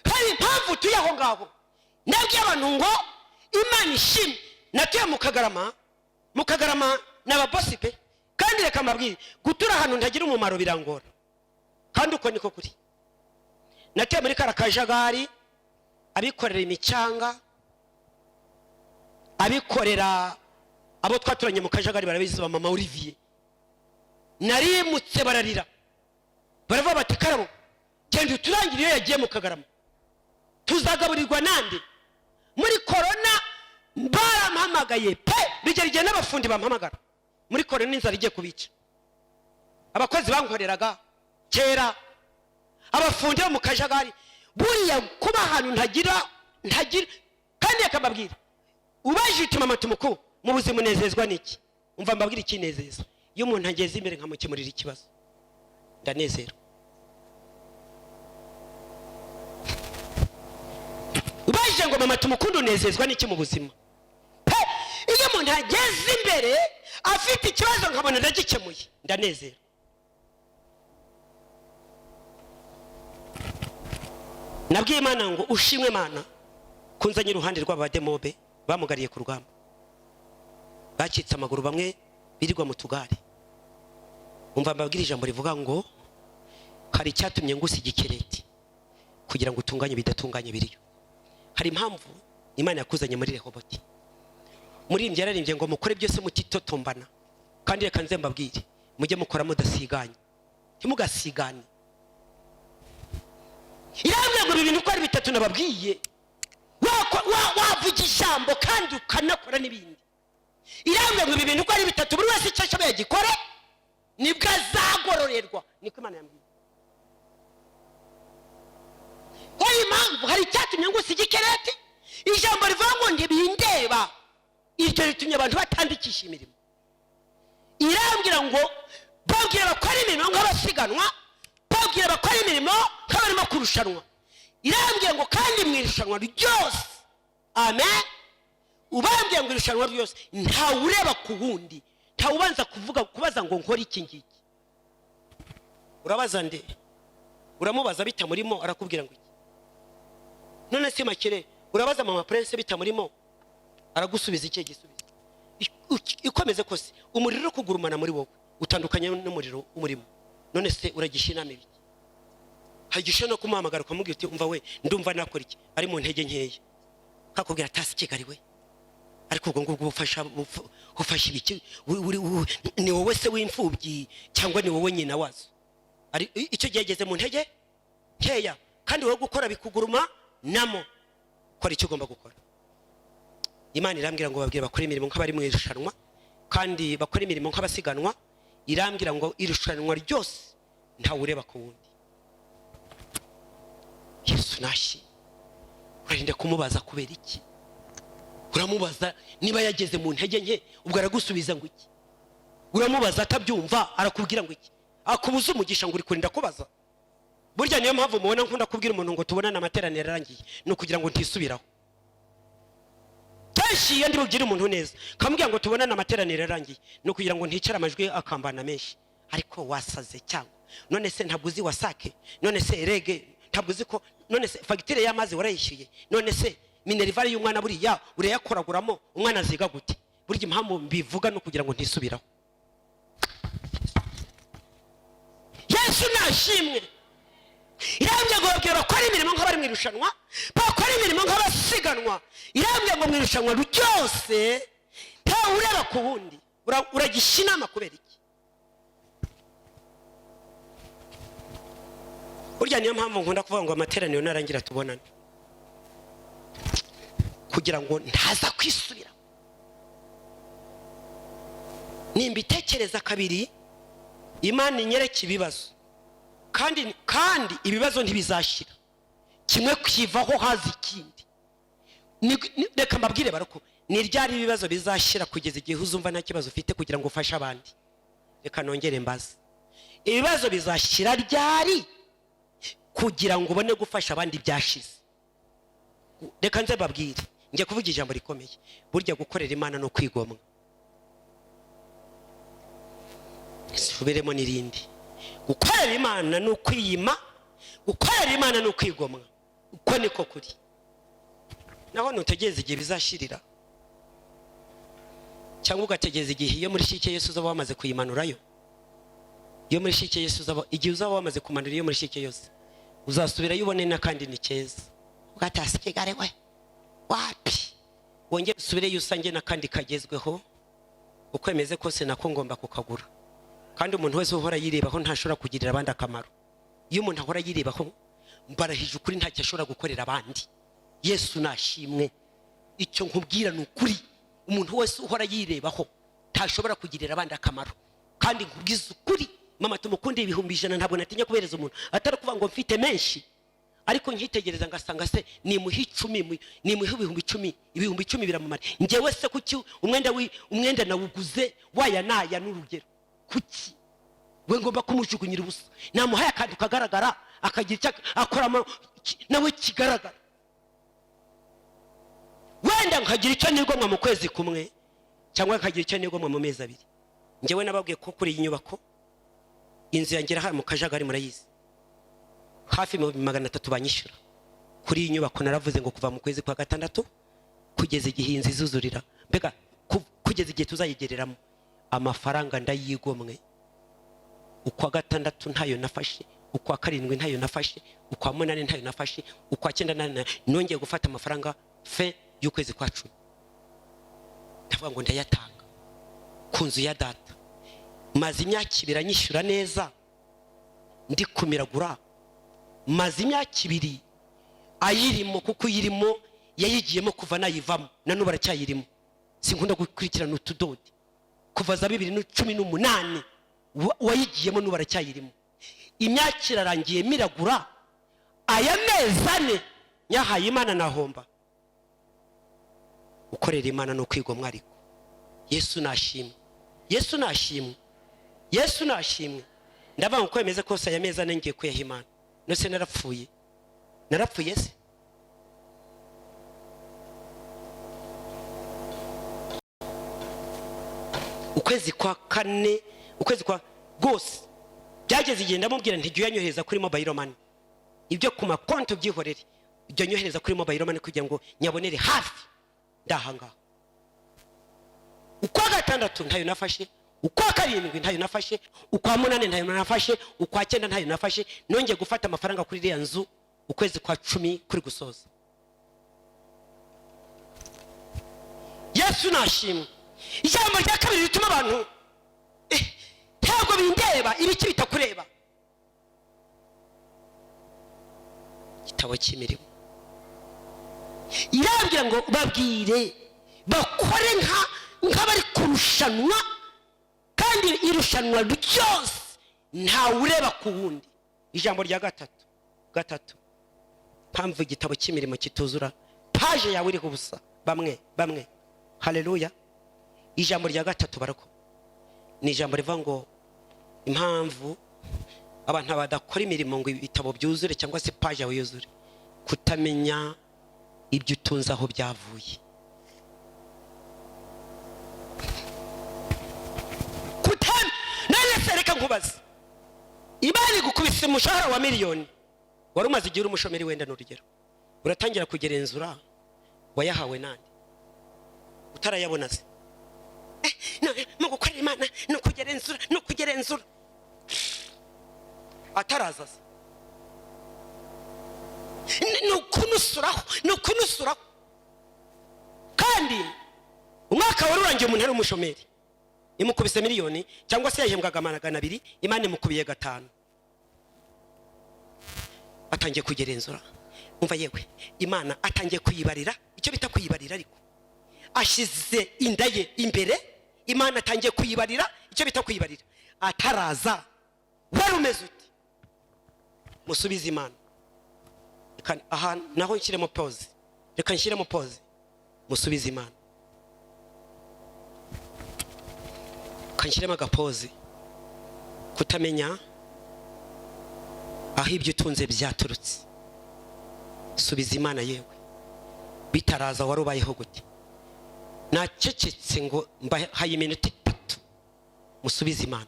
Hari impamvu utuye aho ngaho. Nabwiye abantu ngo Imana ishimwe, natuye mu Kagarama. Mu Kagarama ni ababosi pe. Kandi reka mbabwire, gutura ahantu ntagira umumaro birangora, kandi uko niko kuri. Natuye muri kara kajagari, abikorera imicanga, abikorera, abo twaturanye mu kajagari barabizi, ba mama Olivier. Narimutse bararira, baravuga bati: "Karabo, genda uturangire iyo yagiye mu Kagarama, tuzagaburirwa nande?" Muri korona barampamagaye pe. Bigera igihe n'abafundi bampamagara muri korona, inzara igiye kubica. Abakozi bankoreraga kera, abafundi bo mu kajagari. Buriya kuba ahantu ntagira. Kandi reka mbabwire, ubaje uti: "Mama tumuku, mu buzima unezezwa n'iki?" Umva mbabwire ikinezeza: iyo umuntu ageze imbere nkamukemurira ikibazo, ndanezerwa. Ubajije ngo: "Mama tumukunde, unezezwa n'iki mu buzima?" Pe, iyo umuntu ageze imbere afite ikibazo nkabona ndagikemuye, ndanezerwa. Nabwiye Imana ngo: "Ushimwe Imana kunzanye iruhande rw'abademobe bamugariye ku rugamba, bacitse amaguru, bamwe birirwa mu tugare." Umva mbabwire ijambo rivuga ngo hari icyatumye ngusiga ikereti, kugira ngo utunganye ibidatunganye biriyo. Hari impamvu Imana yakuzanye muri Rehoboti. Muririmbyi yararimbye ngo mukore byose mutitotombana. Kandi reka nze mbabwire, mujye mukora mudasiganye, ntimugasigane. Irambwira ngo ibi bintu uko ari bitatu nababwiye, wavuga ijambo kandi ukanakora n'ibindi. Irambwira ngo ibi bintu uko ari bitatu, buri wese icyo ashoboye agikore, nibwo azagororerwa. Niko Imana yambwiye. Hari impamvu, hari icyatumye ngusiga ikereti. Ijambo rivuga ngo ntibindeba, iryo ritumye abantu batandikisha imirimo. Irambwira ngo babwira bakora imirimo nk'abasiganwa, babwira bakora imirimo nk'abarimo kurushanwa. Irambwira ngo kandi mu irushanwa ryose, amen, ubambwira ngo irushanwa ryose ntawe ureba ku wundi, ntawe ubanza kuvuga kubaza ngo nkore iki ngiki. Urabaza nde? Uramubaza bitamurimo, arakubwira ngo iki? None se makire, urabaza mama Prince bitamurimo, aragusubiza ikihe gisubizo? Ikomeze kose umuriro uri kugurumana muri wowe utandukanye n'umuriro umurimo. None se uragisha inama ibiki? Hagisha no kumuhamagara ukamubwira uti: "Umva we, ndumva nakora iki?" Ari mu ntege nkeya, kakubwira atasi Kigali we. Ariko ubwo ngubwo ubufasha ufasha ibiki? Ni wowe se w'imfubyi cyangwa ni wowe nyina wazo? Ari icyo gihe ageze mu ntege nkeya, kandi wowe gukora bikuguruma namo. Kora icyo ugomba gukora. Imana irambwira ngo babwire bakore imirimo nk'abari mu irushanwa, kandi bakore imirimo nk'abasiganwa. Irambwira ngo irushanwa ryose ntawe ureba ku wundi. Yesu nashyi, urarinda kumubaza kubera iki? Uramubaza niba yageze mu ntege nke, ubwo aragusubiza ngo iki? Uramubaza atabyumva, arakubwira ngo iki? Akubuza umugisha ngo uri kurinda kubaza. Burya niyo mpamvu mubona nkunda kubwira umuntu ngo tubonane amateraniro arangiye, ni ukugira ngo ntisubiraho. Kenshi iyo ndi bubwire umuntu neza kamubwira ngo tubonane amateraniro arangiye, ni ukugira ngo nticare amajwi akambana menshi. Ariko wasaze cyangwa? None se ntabwo uzi wasake? None se rege ntabwo uzi ko? None se fagitire y'amazi warayishyuye? None se minerval y'umwana buriya urayakoraguramo? Umwana aziga gute? Burya impamvu mbivuga ni ukugira ngo ntisubiraho. Yesu nashimwe. Irambwira ngo babwira bakora imirimo nk'abari mu irushanwa, bakora imirimo nk'abasiganwa. Irambwira ngo mu irushanwa ryose ntawe ureba ku wundi. Uragisha inama kubera iki? Burya niyo mpamvu nkunda kuvuga ngo amateraniro narangira tubonane, kugira ngo ntaza kwisubira. Nimbitekereza kabiri, Imana inyereke ibibazo, kandi ibibazo ntibizashira, kimwe kivaho haza ikindi. Reka mbabwire barako, ni ryari ibibazo bizashira kugeza igihe uzumva nta kibazo ufite kugira ngo ufashe abandi? Reka nongere mbaze, ibibazo bizashira ryari kugira ngo ubone gufasha abandi byashize? Reka nze mbabwire, njye kuvuga ijambo rikomeye. Burya gukorera Imana no kwigomwa, subiremo n'irindi. Gukorera Imana ni ukwiyima, gukorera Imana ni ukwigomwa. Uko niko kuri. Naho nutegereza igihe bizashirira, cyangwa ugategereza igihe iyo muri shike Yesu uzaba wamaze kuyimanurayo. Iyo muri shike Yesu uzaba, igihe uzaba wamaze kumanura iyo muri shike yose, uzasubirayo ubone n'akandi ni keza, ugatasi Kigali we wapi, wongere usubireyo usange n'akandi kagezweho. Uko bimeze kose nako ngomba kukagura. Kandi umuntu wese uhora yirebaho ntashobora kugirira abandi akamaro. Iyo umuntu ahora yirebaho, mbarahije ukuri, ntacyo ashobora gukorera abandi. Yesu nashimwe. Icyo nkubwira ni ukuri, umuntu wese uhora yirebaho ntashobora kugirira abandi akamaro. Kandi nkubwiza ukuri, mama tumukunde 100,000, ntabwo natinya kubereza umuntu, atari kuvuga ngo mfite menshi, ariko nkitegereza ngasanga se nimuhe 10, nimuhe 10,000, 10,000 biramumara. Njyewe se kuki umwenda nawuguze waya naya n'urugero, kuki we ngomba kumujugunyira ubusa? Namuhaye akantu kagaragara, akagira icyo akoramo nawe kigaragara, wenda nkagira icyo nigomwa mu kwezi kumwe, cyangwa nkagira icyo nigomwa mu mezi abiri. Njyewe nababwiye ko kuri iyi nyubako, inzu yanjye irahari mu Kajagari, murayizi, hafi 300 banyishyura kuri iyi nyubako. Naravuze ngo kuva mu kwezi kwa gatandatu kugeza igihe inzu izuzurira, mbega kugeza igihe tuzayigereramo, amafaranga ndayigomwe. Ukwa gatandatu ntayo nafashe, ukwa karindwi ntayo nafashe, ukwa munani ntayo nafashe, ukwa cyenda nongeye gufata amafaranga fe y'ukwezi kwa 10, ndavuga ngo ndayatanga ku nzu ya data. Maze imyaka ibiri anyishyura neza, ndi kumiragura. Maze imyaka ibiri ayirimo, kuko uyirimo yayigiyemo kuva nayivamo, na n'ubu aracyayirimo. Sinkunda gukurikirana utudodi. Kuva za 2018 wayigiyemo, n'ubu aracyayirimo. Imyaka irarangiye miragura, aya mezi ane nyahaye Imana nahomba. Gukorera Imana no kwigomwa. Ariko Yesu nashimwe, Yesu nashimwe, Yesu nashimwe. Ndavuga ngo uko bimeze kose aya mezi ane ngiye kuyaha Imana. Nose narapfuye, narapfuye se? Ukwezi kwa kane, ukwezi kwa rwose byageze igihe ndamubwira nti jya uyanyohereza kuri mobile money, ibyo ku makonti ubyihorere, jya unyohereza kuri mobile money kugira ngo nyabonere hafi ndahangaha. Ukwa gatandatu ntayo nafashe, ukwa karindwi ntayo nafashe, ukwa munani ntayo nafashe, ukwa cyenda ntayo nafashe. Nongeye gufata amafaranga kuri iriya nzu ukwezi kwa 10 kuri gusoza. Yesu nashimwe. Ijambo rya kabiri rituma abantu ntabwo bindeba, ibiki bitakureba. Igitabo cy'imirimo irambwira ngo babwire bakore nk'abari kurushanwa, kandi irushanwa ryose ntawe ureba ku wundi. Ijambo rya gatatu, mpamvu igitabo cy'imirimo kituzura, paje yawe iriho ubusa. Bamwe bamwe, haleluya. Ijambo rya gatatu barako ni ijambo rivuga ngo impamvu abantu badakora imirimo ngo ibitabo byuzure cyangwa se paje yawe yuzure, kutamenya ibyo utunze aho byavuye. None se reka nkubaze, Imana igukubise umushahara wa miliyoni, wari umaze igihe uri umushomeri, wenda n'urugero, uratangira kugenzura wayahawe nande utarayabona se? Mu gukorera Imana no kugenzura, no kugenzura ataraza se? Ni ukunusuraho, ni ukunusuraho. Kandi umwaka wari urangiye umuntu ari umushomeri, imukubise miliyoni, cyangwa se yahembwaga 200, Imana imukubiye gatanu. Atangiye kugerenzura, umva yewe, Imana atangiye kuyibarira, icyo bita kuyibarira. Ariko ashyize inda ye imbere, Imana atangiye kuyibarira, icyo bita kuyibarira. Ataraza wari umeze ute? Musubize Imana. Reka aha naho nshyiremo pause, reka nshyiremo pause. Musubize Imana, reka nshyiremo agapoze. Kutamenya aho ibyo utunze byaturutse, subiza Imana. Yewe, bitaraza wari ubayeho gute? Nacecetse ngo mbahaye iminota 3, musubize Imana.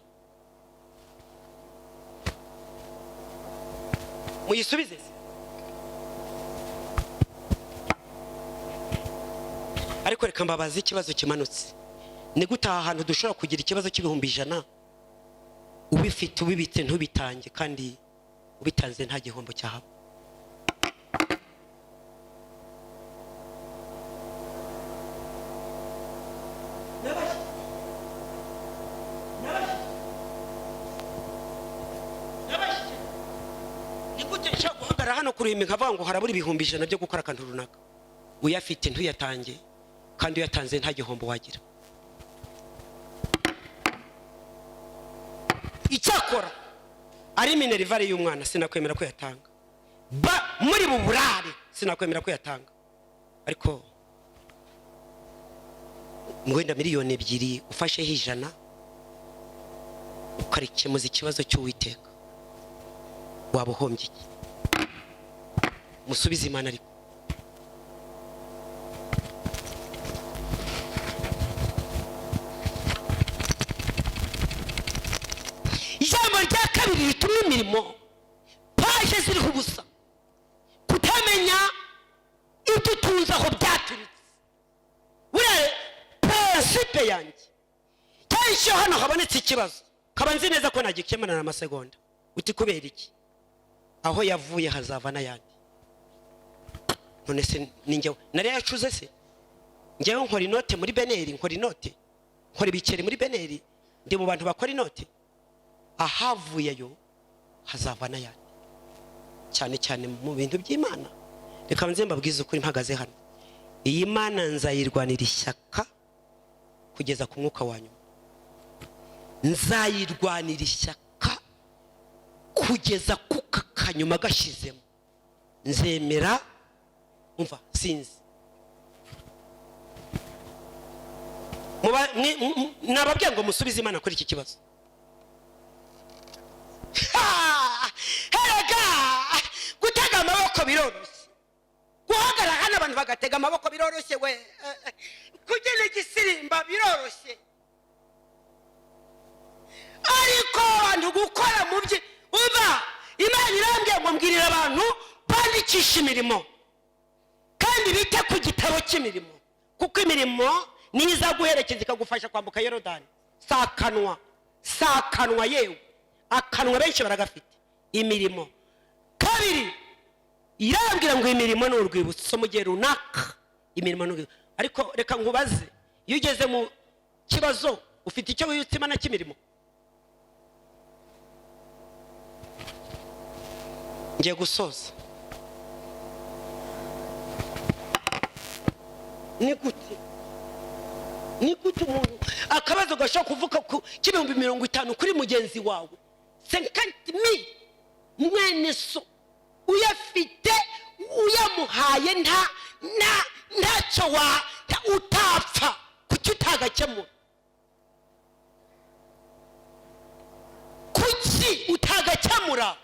Muyisubize se? Ariko reka mbabaze ikibazo kimanutse: ni gute aha hantu dushobora kugira ikibazo cy'ibihumbi 100, ubifite, ubibitse, ntubitange, kandi ubitanze nta gihombo cyahaba? Ni gute nshobora guhagarara hano ku ruhimbi nkavuga ngo harabura 100,000 byo gukora akantu runaka, uyafite ntuyatange, kandi uyatanze nta gihombo wagira? Icyakora ari minerval y'umwana, sinakwemera ko yatanga. Ba muri buburare, sinakwemera ko yatanga. Ariko wenda 2 miliyoni ufasheho 100 ukarikemuza ikibazo cy'Uwiteka, waba uhombye iki? Musubize Imana. Ariko ijambo rya kabiri rituma imirimo paje ziriho ubusa: kutamenya ibyo utunze aho byaturutse. Buriya principe yanjye, kenshi iyo hano habonetse ikibazo, kaba nzi neza ko nagikemura na amasegonda. Uti kubera iki? Aho yavuye hazava n'ayandi. None se ni njyewe nari yacuze se? Njyewe nkora inote muri BNR, nkora inote, nkora ibiceri muri BNR, ndi mu bantu bakora inote. Ahavuyeyo hazava n'ayandi, cyane cyane mu bintu by'Imana. Reka nze mbabwize ukuri mpagaze hano: iyi Mana nzayirwanira ishyaka kugeza ku mwuka wa nyuma. Nzayirwanira ishyaka kugeza ku kanyuma gashizemo. Nzemera, umva, sinzi. Nababwiye ngo musubize Imana kuri iki kibazo. Erega gutega amaboko biroroshye, guhagarara hano abantu bagatega amaboko biroroshye we, kubyina igisirimba biroroshye, ariko abantu gukora mu bye, umva, Imana irambwiye ngo mbwirira abantu bandikisha imirimo kandi bite ku gitabo cy'imirimo, kuko imirimo niyo izaguherekeza ikagufasha kwambuka Yorodani. Si akanwa, si akanwa yewe, akanwa benshi baragafite. Imirimo kabiri irambwira ngo imirimo ni urwibutso mu gihe runaka. Imirimo ni urwibutso. Ariko reka nkubaze: iyo ugeze mu kibazo, ufite icyo wibutsa Imana cy'imirimo? Ngiye gusoza. Ni gute, ni gute umuntu akabazo gashobora kuvuka k'ibihumbi 50 kuri mugenzi wawe, 50 mille, mwene so, uyafite uyamuhaye, nta nta ntacyo wa utapfa, kuki utagakemura? Kuki utagakemura?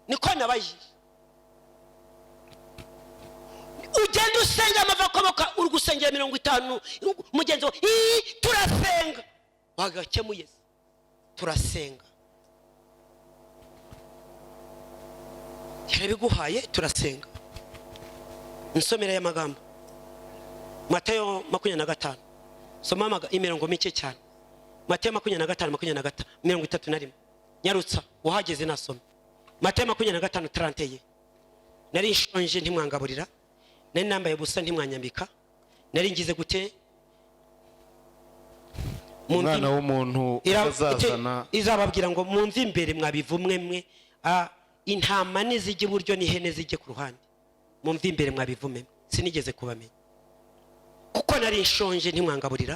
Niko nabajije. Ugenda usenga amava akomoka, uri gusengera 50 mugenzi wawe. Ii, turasenga, wagakemuye se? Turasenga, yarabiguhaye, turasenga. Nsomera aya magambo, Matayo 25, soma imirongo mike cyane. Matayo 25, 25, 31. Nyarutsa, uhageze nasome. Matayo 25 trente et un. Nari nshonje ntimwangaburira, nari nambaye ubusa ntimwanyambika, nari ngize gute? Umwana w'umuntu azazana. Izababwira ngo: "Mumve imbere mwabivumwe mwe." Intama nizijya iburyo n'ihene zijye ku ruhande. "Mumve imbere mwabivume mwe, sinigeze kubamenya, kuko nari nshonje ntimwangaburira,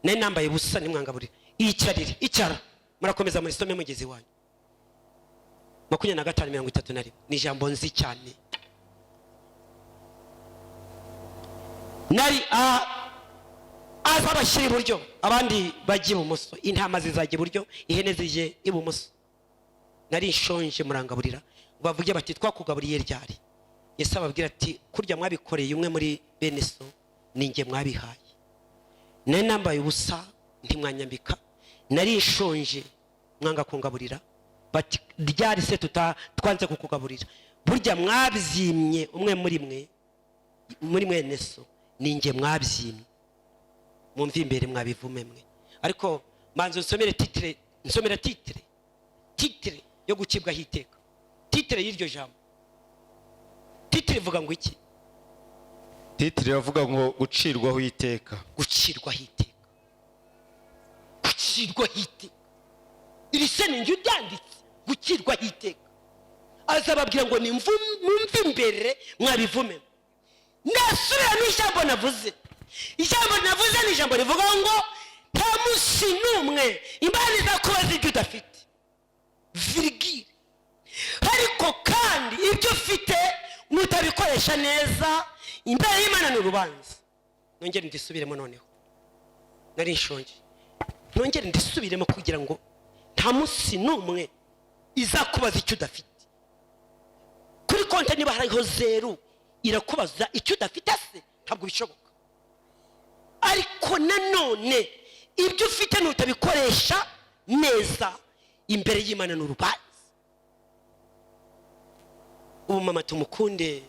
nari nambaye ubusa ntimwangaburira." Iyicarire, icara. Murakomeza murisome mugezi wanyu. 25:31 ni ijambo nzi cyane. Nari azabashyira iburyo, abandi bajya ibumoso. Intama zizajya iburyo, ihene zijye ibumoso. "Nari nshonje murangaburira." Ngo bavuge bati: "Twakugaburiye ryari?" Yesu ababwira ati: "Kurya mwabikoreye umwe muri bene so, ni njye mwabihaye. Nari nambaye ubusa ntimwanyambika, nari nshonje mwanga kungaburira." Bati: "Ryari se tuta twanze kukugaburira?" "Burya mwabyimye umwe muri mwe, muri mwene so, ni njye mwabyimye. Mumve imbere mwabivume mwe." Ariko manza nsomere titre, nsomera titre, titre yo gucibwaho iteka, titre y'iryo jambo. Titre ivuga ngo iki? Titre iravuga ngo gucirwaho iteka. Gucirwaho iteka, gucirwaho iteka. Iri se ni njye uryanditse? Gucirwaho iteka. Azababwira ngo: "Nimumve imbere mwabivume." Ndasubiramo ijambo navuze. Ijambo navuze ni ijambo rivuga ngo nta munsi n'umwe Imana izakubaza ibyo udafite, virgule. Ariko kandi ibyo ufite nutabikoresha neza, imbere y'Imana ni urubanza. Nongere ndisubiremo noneho. Nari nshonje. Nongere ndisubiremo kugira ngo nta munsi n'umwe izakubaza icyo udafite kuri konti. Niba hariho zeru, irakubaza icyo udafite se? Ntabwo bishoboka. Ariko nanone ibyo ufite nutabikoresha neza, imbere y'Imana ni urubanza. Ubu mama tumukunde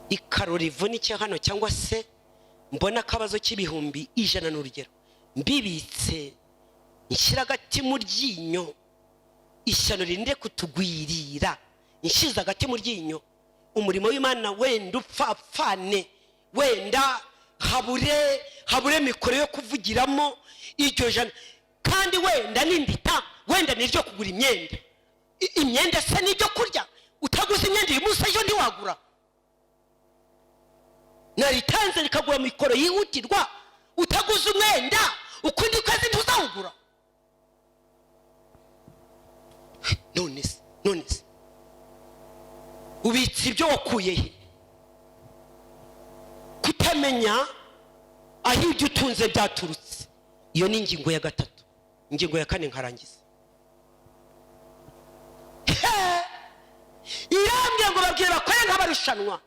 ikaro rivunike hano, cyangwa se mbona akabazo k'ibihumbi 100, ni urugero, mbibitse nshyira agati mu ryinyo, ishyano ririnde kutugwirira, nshyize agati mu ryinyo, umurimo w'Imana wenda upfapfane, wenda habure mikoro yo kuvugiramo, iryo jana kandi wenda nindita, wenda ni iryo kugura imyenda. Imyenda se n'ibyo kurya? Utaguze imyenda uyu munsi, ejo ntiwagura. Naritanze rikagura mikoro yihutirwa, utaguze umwenda ukundi kwezi ntuzawugura. None se ubitse ibyo wakuye he? Kutamenya aho ibyo utunze byaturutse. Iyo ni ingingo ya gatatu. Ingingo ya kane nkarangiza. Irambwira ngo babwire bakore nk'abarushanwa,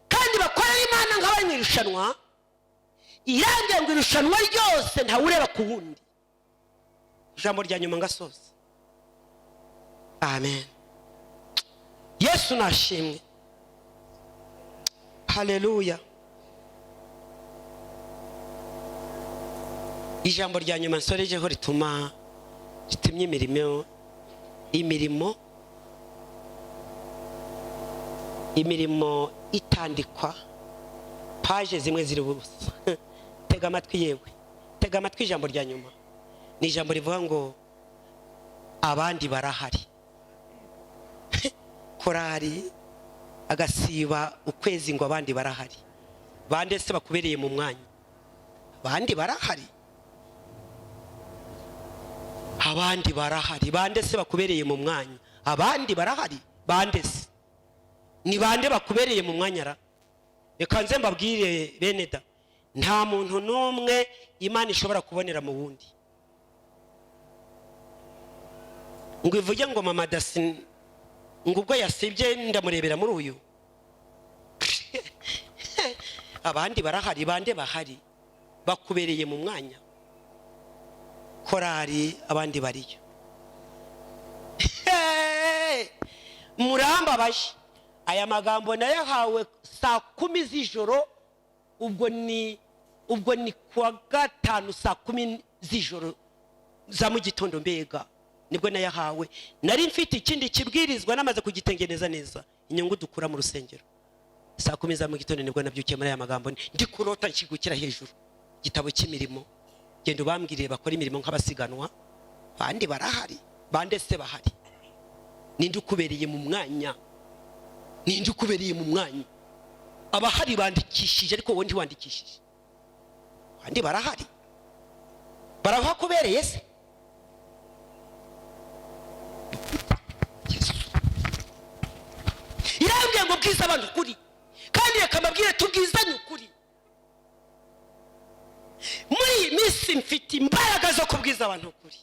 kandi bakorere Imana nk'abari mu irushanwa. Irambwira ngo irushanwa ryose ntawureba ku wundi. Ijambo rya nyuma ngasoza. Amen. Yesu nashimwe, haleluya. Ijambo rya nyuma nsorejeho ritumye imirimo itandikwa, paje zimwe ziri ubusa. Tega amatwi, yewe tega amatwi. Ijambo rya nyuma ni ijambo rivuga ngo abandi barahari. Korari agasiba ukwezi ngo abandi barahari. Bande se bakubereye mu mwanya? Abandi barahari, abandi barahari. Bande se bakubereye mu mwanya? Abandi barahari. Bande se? Ni bande bakubereye mu mwanya ra? Reka nze mbabwire bene da, nta muntu n'umwe Imana ishobora kubonera mu wundi ngo ivuge ngo mama dasi ngo ubwo yasibye ndamurebera muri uyu. Abandi barahari. Bande bahari bakubereye mu mwanya? Korari abandi bariyo. Murambabaje. Aya magambo nayahawe saa 10 z'ijoro, ubwo ni kuwa gatanu saa 10 z'ijoro za mu gitondo. Mbega nibwo nayahawe. Nari mfite ikindi kibwirizwa namaze kugitengeneza neza. Inyungu dukura mu rusengero, saa 10 za mu gitondo nibwo nabyukiye muri aya magambo, ndi kurota nshigukira hejuru. Igitabo cy'imirimo, genda ubambwiriye bakora imirimo nk'abasiganwa. Bandi barahari, bande se bahari? Ninde ukubereye mu mwanya? Ninde ukubereye mu mwanya? Abahari bandikishije, ariko wowe ntiwandikishije. Abandi barahari, barahakubereye se? Irambwiye ngo bwiza abantu ukuri, kandi reka mbabwire tubwizanye ukuri. Muri iyi minsi mfite imbaraga zo kubwiza abantu ukuri,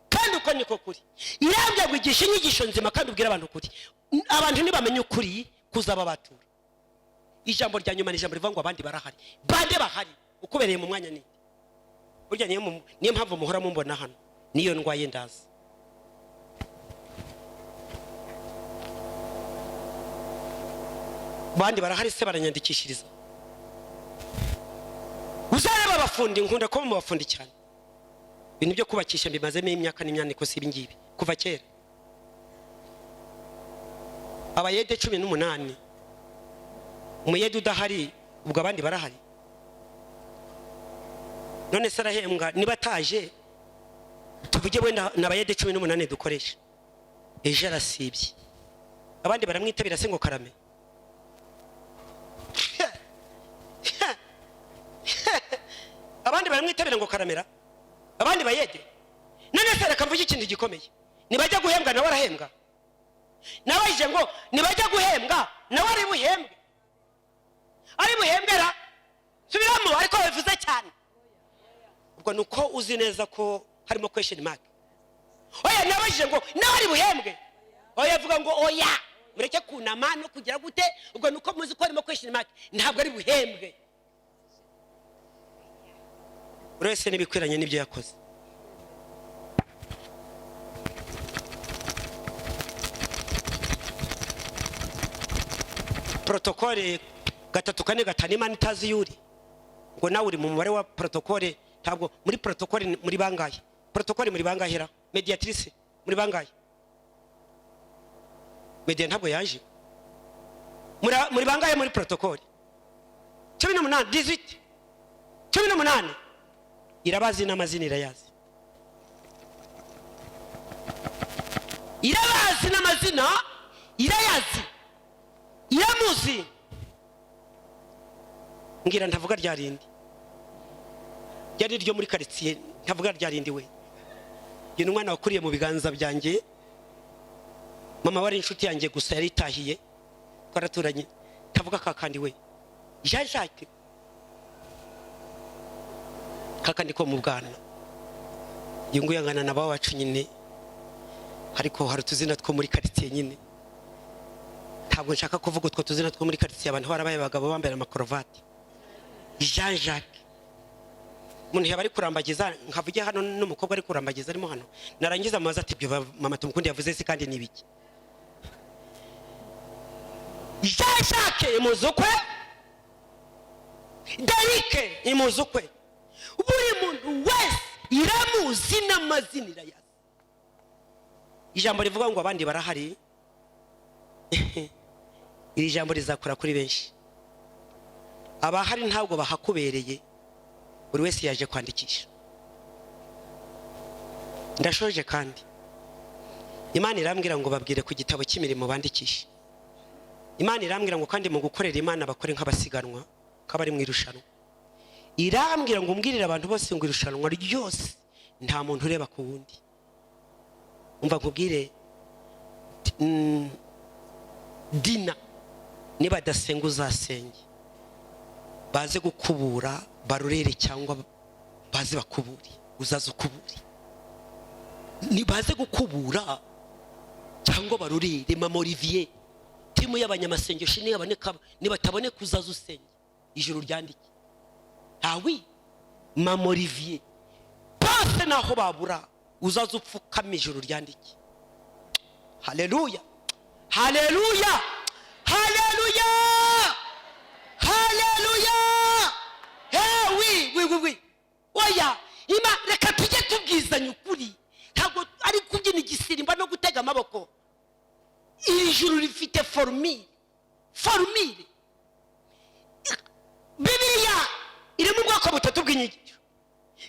kandi uko niko kuri. Irambwiye ngo igisha inyigisho nzima kandi ubwire abantu ukuri. Abantu ntibamenye ukuri kuzaba batura. Ijambo rya nyuma ni ijambo rivuga ngo abandi barahari. Bande bahari? Ukubereye mu mwanya ninde? Burya niyo mpamvu muhora mumbona hano, niyo ndwaye ndaza. Bandi barahari se baranyandikishiriza? Uzareba abafundi, nkunda kuba mu bafundi cyane. Ibintu byo kubakisha mbimazemo imyaka n'imyaniko, si ibingibi kuva kera. Abayede 18, umuyede udahari ubwo abandi barahari. None se arahembwa niba ataje? Tuvuge wenda ni abayede 18 dukoresha, ejo arasibye, abandi baramwitabira se ngo karame? Abandi baramwitabira ngo karamera, abandi bayede. None se reka mvuge ikintu gikomeye, nibajya guhembwa nawe arahembwa. Nabajije ngo nibajya guhembwa nawe ari buhembwe, ari buhembera? Subiramo, ariko bivuze cyane. Ubwo nuko uzi neza ko harimo question mark. Oya, nabajije ngo nawe ari buhembwe. Oya, avuga ngo oya, mureke kunama no kugira gute. Ubwo nuko muzi ko harimo question mark, ntabwo ari buhembwe. Buri wese n'ibikwiranye n'ibyo yakoze. Protokole 3 4 5, Imana itazi yuri ngo nawe uri mu mubare wa protokole. Ntabwo muri protokole muri bangahe? Protokole muri bangahe ra? Mediatrice muri bangahe? Media ntabwo yaje. Muri bangahe muri protokole? 18, 18, 18. Irabazi n'amazina irayazi. Irabazi n'amazina irayazi. Iramuzi. Ngira ntavuga ryarindi. Ryari ryo muri quartier, ntavuga ryarindi we. Yino umwana wakuriye mu biganza byanjye. Mama wari inshuti yanjye gusa yari itahiye. Twaraturanye. Ntavuga kakandi we. Jean Jacques. Kakandi ko mu bwana. Yungu yangana na bawacu nyine. Ariko hari tuzina two muri quartier nyine. Ntabwo nshaka kuvuga utwo tuzina two muri quartier, abantu barabaye abagabo bambaye amakorovati. Jean Jacques. Umuntu yaba ari kurambagiza, nkavuge hano n'umukobwa ari kurambagiza arimo hano, narangiza amaze ati ibyo mama tumukundi yavuze se kandi nibiki? Jean Jacques imuzukwe, Derike imuzukwe, buri muntu wese iramuzi n'amazina irayazi. Ijambo rivuga ngo abandi barahari, iri jambo rizakora kuri benshi. Abahari ntabwo bahakubereye, buri wese yaje kwandikisha. Ndashoje kandi Imana irambwira ngo babwire ku gitabo cy'imirimo bandikisha. Imana irambwira ngo kandi mu gukorera Imana bakore nk'abasiganwa, nk'abari mu irushanwa. Irambwira ngo umbwirire abantu bose ngo irushanwa ryose nta muntu ureba ku wundi. Umva nkubwire, Dina niba adasenga uzasenge, baze gukubura barurere cyangwa baze bakubure, uzaze ukubure. Ni baze gukubura cyangwa barurere. Mama Olivier, timu y'abanyamasengesho nibaboneka, nibataboneka uzaze usenge, ijuru ryandike. Awi Mama Olivier bose naho babura, uzaze upfukama ijuru ryandike. Haleluya, haleluya, haleluya, haleluya. Hey, wi wi wi wi. Oya, ima reka tujye tubwizanya ukuri. Ntabwo ari kubyina igisirimba no gutega amaboko. Iri juru rifite formule. Formule Bibiliya irimo ubwoko butatu bw'inyigisho.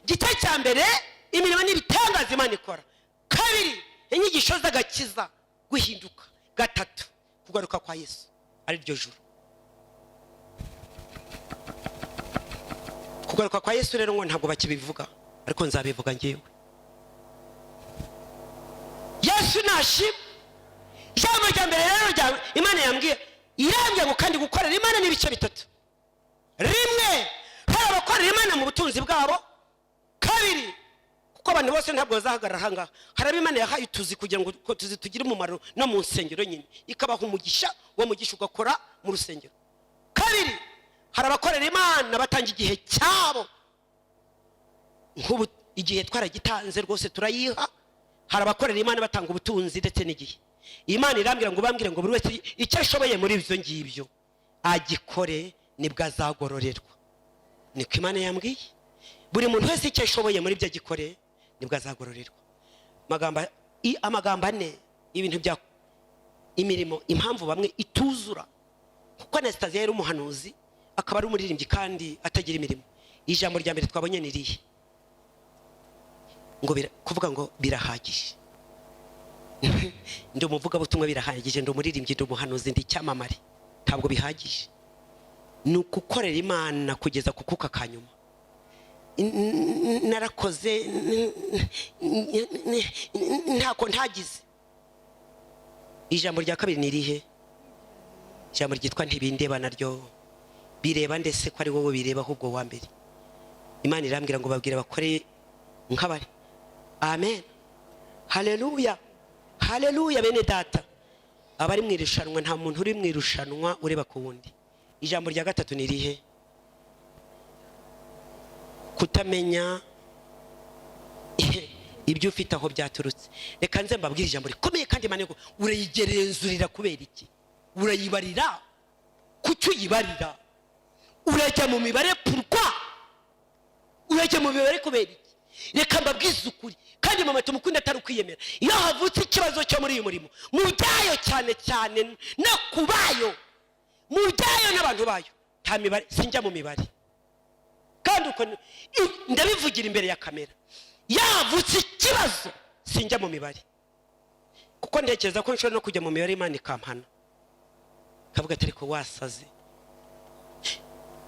Igice cya mbere, imirimo n'ibitangaza Imana ikora. Kabiri, inyigisho z'agakiza, guhinduka. Gatatu, kugaruka kwa Yesu ari ryo juru. Kugaruka kwa Yesu rero ngo ntabwo bakibivuga, ariko nzabivuga ngewe. Yesu nashima. Ijambo rya mbere rero rya Imana yambwiye, irambye ngo kandi gukorera Imana ni ibice bitatu. Rimwe, hari abakorera Imana mu butunzi bwabo. Kabiri, kuko abantu bose ntabwo bazahagarara aha ngaha, hari abo Imana yahaye utuzi kugira ngo utwo tuzi tugire umumaro no mu nsengero nyine, ikabaha umugisha, uwo mugisha ugakora mu rusengero. Kabiri, hari abakorera Imana batanga igihe cyabo, nk'ubu igihe twaragitanze rwose turayiha. Hari abakorera Imana batanga ubutunzi ndetse n'igihe. Imana irambwira ngo bambwire ngo buri wese icyo ashoboye muri ibyo ngibyo agikore, nibwo azagororerwa. Niko Imana yambwiye, buri muntu wese icyo ashoboye muri ibyo agikore, nibwo azagororerwa. Amagambo ane, ibintu bya imirimo, impamvu bamwe ituzura, kuko Anastasia yari umuhanuzi akaba ari umuririmbyi kandi atagira imirimo. Ijambo rya mbere twabonye ni irihe? Ngo kuvuga ngo birahagije. Ndi umuvugabutumwa birahagije, ndi umuririmbyi, ndi umuhanuzi, ndi icyamamare. Ntabwo bihagije. Ni ukukorera Imana kugeza ku kuka ka nyuma. Narakoze ntako ntagize. Ijambo rya kabiri ni irihe? Ijambo ryitwa ntibindeba naryo bireba ndetse ko ari wowe bireba ahubwo wa mbere. Imana irambwira ngo babwire bakore nk'abari. Amen, haleluya, haleluya. Bene data, abari mu irushanwa, nta muntu uri mu irushanwa ureba ku wundi. Ijambo rya gatatu ni irihe? Kutamenya ibyo ufite aho byaturutse. Reka nze mbabwire ijambo rikomeye kandi Imana urayigerenzurira kubera iki? Urayibarira? Kuki uyibarira? Urajya mu mibare pourquoi? Urajya mu mibare kubera iki? Reka mbabwize ukuri kandi mama tumukunda atari ukwiyemera. Iyo havutse ikibazo cyo muri uyu murimo, mu byayo cyane cyane no kubayo, mu byayo n'abantu bayo, nta mibare, sinjya mu mibare. Kandi uko ndabivugira imbere ya kamera, yavutse ikibazo sinjya mu mibare, kuko ntekereza ko nshobora no kujya mu mibare Imana ikampana, kavuga ati ariko wasaze,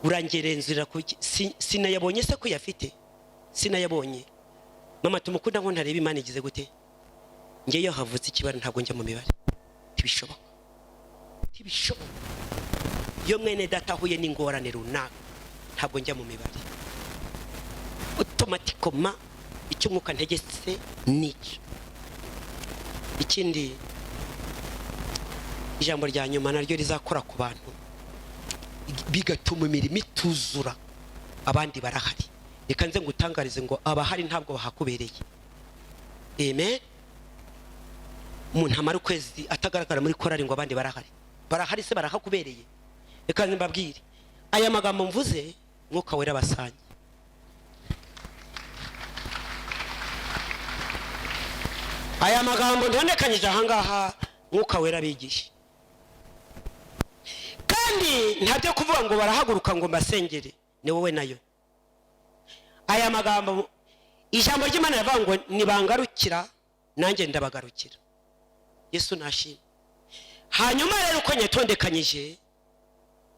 urangerenzurira kuki? Sinayabonye se ko yafite? Sinayabonye. Mama tumukunda ngo ntarebe Imana igize gute? Ngewe iyo havutse ikibara ntabwo njya mu mibare, ntibishoboka, ntibishoboka. Iyo mwene data ahuye n'ingorane runaka ntabwo njya mu mibare, automatikoma icyo umwuka ntegetse nicyo. Ikindi, ijambo rya nyuma naryo rizakora ku bantu bigatuma imirimo ituzura, abandi barahari. Reka nze ngutangarize ngo abahari ntabwo bahakubereye. Amen. Umuntu amara ukwezi atagaragara muri korari ngo abandi barahari. Barahari se barahakubereye? Reka nze mbabwire aya magambo mvuze, Mwuka Wera abasange. Aya magambo ntondekanyije ahangaha, Mwuka Wera abigishe. Kandi ntabyo kuvuga ngo barahaguruka ngo mbasengere, ni wowe nayo. Aya magambo, ijambo ry'Imana rivuga ngo nibangarukira nanjye ndabagarukira. Yesu nashimwe. Hanyuma rero uko nyatondekanyije,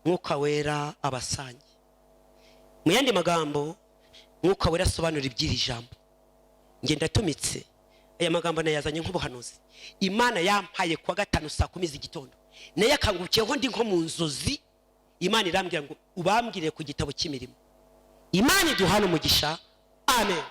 Mwuka Wera abasange. Mu yandi magambo, Mwuka Wera asobanura iby'iri jambo. Nge ndatumitse aya magambo nayazanye nk'ubuhanuzi. Imana yampaye kuwa gatanu saa 10 z'igitondo, nayo akangukiyeho ndi nko mu nzozi. Imana irambwira ngo ubambwire ku gitabo cy'imirimo. Imana iduhana umugisha. Amen.